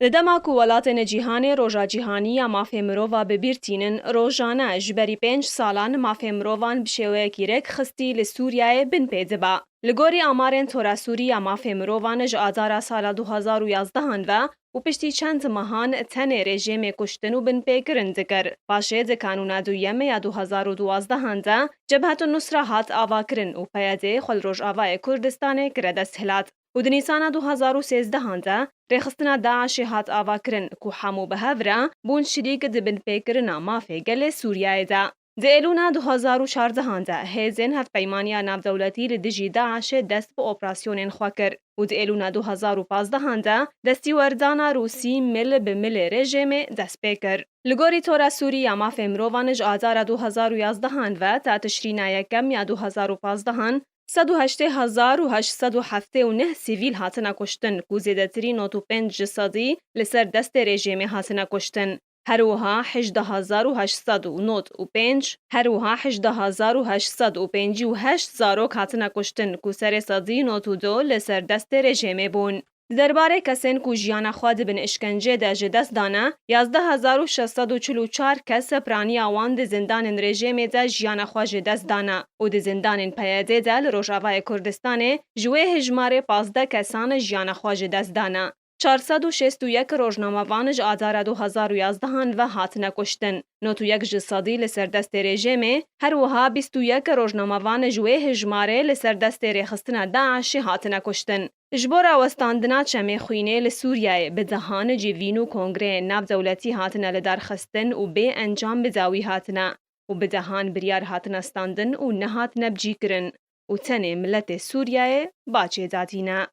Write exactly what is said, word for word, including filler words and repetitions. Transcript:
Li dema ku welatên cîhanê Roja Cîhanî ya Mafê Mirova bi bîr tînin, rojane ji berî pênc salan mafê mirovan bi şêweyekî rêkxistî li Sûriyeyê bin pê diba. Li gorî amarên Tora Sûrî ya Mafê Mirovan ji Adara sala du hazar û yazdehan ve û piştî çend mehan tenê rejîmê kuştin û binpêkirin dikir. Paşê di kanûna duyemê ya du hazar û duwazdehan de Cebhetun Nusra hat avakirin û P Y D xwe li Rojavayê Kurdistanê kire desthilat. Û di Nîsana du hazar û sêzdehan de rêxistina DAIŞê hat avakirin ku hemû bi hev re bûn şirîk di binpêkirina mafê gelê Sûriyeyê de. Di Êlûna du hazar û çardehan de hêzên Hevpeymaniya Navdewletî li dijî DAIŞê dest bi operasyonên xwe kir û di Êlûna du hazar û pazdehan de destîwerdana Rûsî mil bi milê rejîmê dest pê kir. Li gorî Tora Sûrî ya Mafê Mirovan ji Adara du hazar û yazdehan ve ta Tişrîna yekem ya du hazar û pazdehan, sed û heştê hezar û heşt sed û heftê û neh sivîl hatine kuştin, ku zêdetirî nod û pênc ji sedî li ser destê rejîmê hatine kuştin. Her wiha hejdeh hezar û heşt sed û nod û pênc, her wiha hejdeh hezar û heşt sed û pêncî û heşt zarok hatine kuştin, ku serê sedî nod û du li ser destê rejîmê bûn. Di derbarê kesên ku jiyana xwe di bin îşkencê de ji dest dane, yazdeh hezar û şeş sed û çil û çar kes piraniya wan di zindanên rejîmê de jiyana xwe ji dest dane û di zindanên P Y D de li Rojavayê Kurdistanê ji wê hejmarê pazdeh kesan jiyana xwe ji dest dane. Çar sed û şêst û yek rojnamevan ji Adara du hazar û yazdehan ve hatine kuştin. Nod û yek ji sedî li ser destê rejîmê, her wiha bîst û yek rojnamevan ji wê hejmarê li ser destê rêxistina DAIŞê hatine kuştin. Ji bo rawestandina çemê xwînê li Sûriyeyê bi dehan civîn û kongreyên navdewletî hatine lidarxistin û bê encam bi dawî hatine û bi dehan biryar hatine standin û nehatine bicîkirin û tenê miletê Sûriyeyê baçê dadîne.